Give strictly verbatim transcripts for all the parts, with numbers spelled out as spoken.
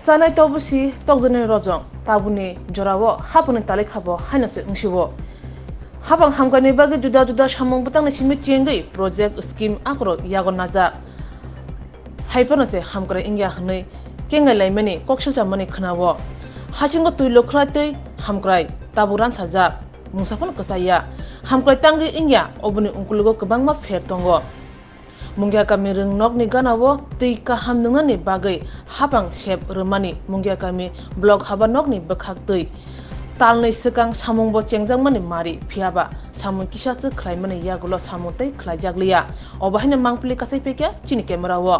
Chanai tobusi tokjaknai rojong, tabukni jorao haphangni talikhabo haino se wngsio. Haphang hamkraini bagwi juda juda samung bwtangni simi chengwi project scheme akorok yago najak. Haiphano se hamkrai wngya hwnwi kengai laimani kok silchamani khwnao. Hasingo twi lokhlai tei hamkrai tabuk ransajak. Mungsa phano kwchaiya. Hamkrai tangwi wngya, oboni ungkulugo kwbangma pher tongo. Mungia kami rwngnokni ganao twi kaham nwngnani bagwi haphang sep rwmani Mungia kami block haba nokni bwkhak twi talnwi swkang samungbo chengjakmani mari, phiyaba samung kisaswk khlaimani yagulo samung tei khlaijakliya. Obo haino mangpili kasai phekya chini camera o.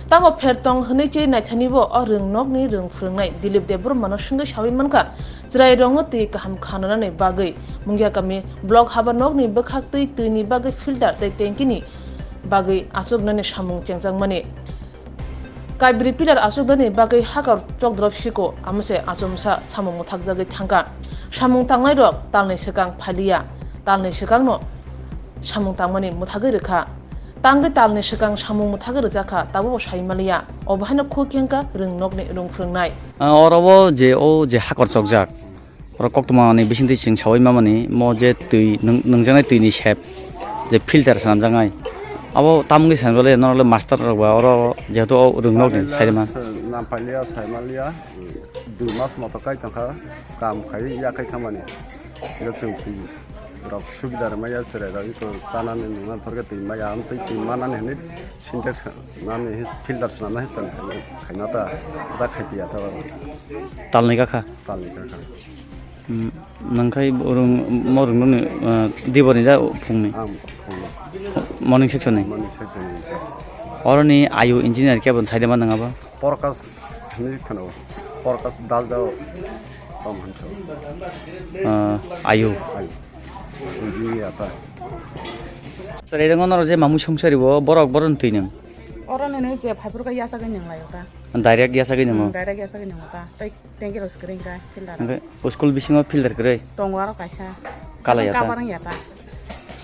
Tamo pher tong hwnwi chiri naithanibo o rwngnokni rwng phwrwngnai Dilip Debbarmano swngwi sawi mankha, chwrairokno twi kaham khananani bagwi Mungia kami block haba nokni bwkhak twi twini bagwi filter tei tankini bagwi achuknani samung chengjakmani. Kaibri pillar achuknani bagwi hakor chokdrop siko, amo se achomsa samung mwthakjagwi thangkha. Samung tangnairok talni swkang phaliya, talni swkangno samung tangmani mwthagwi rwkha. Tangwi talni swkang samung mwthagwi rwjakha, tabukbo sai maliya. Obo haino khuk kengkha rwngnokni rwng phwrwngnai. Ah, oro o je, o je hakor chokjak, oro koktwmani bisingtwi chwng sawi mamani, mo je twi nwng-, nwngjaknai twini sep, je filter swnamjaknai. Abo tamungni sanjole norole master rok ba oro jehetu o rwngnokni sairima. Nampaliya, nampaliya, saimaliya, dui mas moto kai tongkha, kam khai yakai thangmani. Iro chwng twi rok subida rwmaya chwrai rok iko chanani nungna phorkhe twi maya, amtwi twi manani hinwi sintex nani hi filter swnamna hi tong khaina ta, da khaipiya ta oro. Talni kakha? Talni kakha. Hmm, nangkhai rung, mo rung nungni, ah, diboni da phungni? Ang phungni. Morning section ni? Morning section ni. Oroni ayu engineer kebo saide ma nangaba? Porkas hinwi kheno. Porkas das da tom hancho. Ah, ayu. Ayu. Ini apa? Sari rang ono je mamu song sari bo borok boron twi nang. Oro nene je phaiphuru ka yasa ka nang layo ta. Direct yasa ka nang. Hmm, direct yasa ka nang ta. Tai Tanki rok swkring kha filter. Hwnkhe school bisingo filter kwrwi? Tongo aro kaisa. Kalai ya ta? Kabar wng ya ta.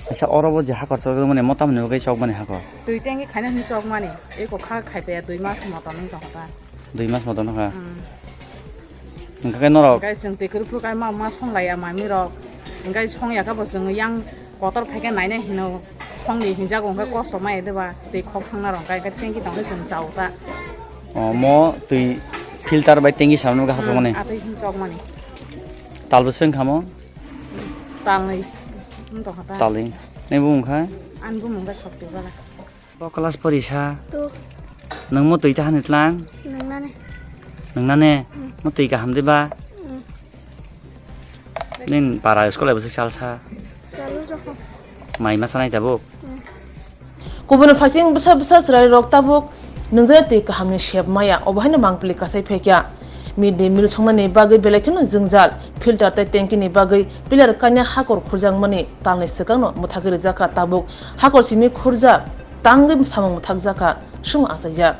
Kaisa oro bo je hakor chok mani mota mani bagwi chok mani hakor. Twi tanki khaina hwnwi chok mani. Eko kha khai paya dui mas motom wng tong kha ta. Dui mas motom wng kha. Hmm. Hwnkhe norok? Hwnkhe chwng twi kwrwk phuru kai ma ma song lai ya mami rok. Hwnkhe song ya kha bo chwng yang Kotor phaikhe nainai hino, songni hinjago hwnkhe kosto ma ede ba, twi khok sangna rok hwnkhe, hwnkhe tanki tongkhe chwng chao ta. O, mo twi filter bai tanki samani bagwi hachokmani? Hmm, atwi hin chokmani. Talbo se wngkha mo? Talnwi wng tongkha ta. Talnwi. Nini bumung kha? Ani bumung khe Shakti Bala. Bo class porisa? Two. Nwng mo twi tahani tlang? Nwngnani. Nwngnani? Hmm. Mo twi kaham de ba? Hmm. Nin para school ai bwswk salsa? Chalu jokho. Mai ma sanai tabuk? Hmm. Kubun phaising bwsa bwsa chwrai rok tabuk nwngjaya twi kahamni sep maya, obo haino mangpili kasai phaikya. Mid day meal songnani bagwi belai kheno jwngjal, filter tei tanki ni bagwi pillar kaina hakor khurjakmani talni swkangno mwthagwi rijak kha tabuk. Hakor simi khurjak, tangwi samung mwthakjak kha, swngno achaijak.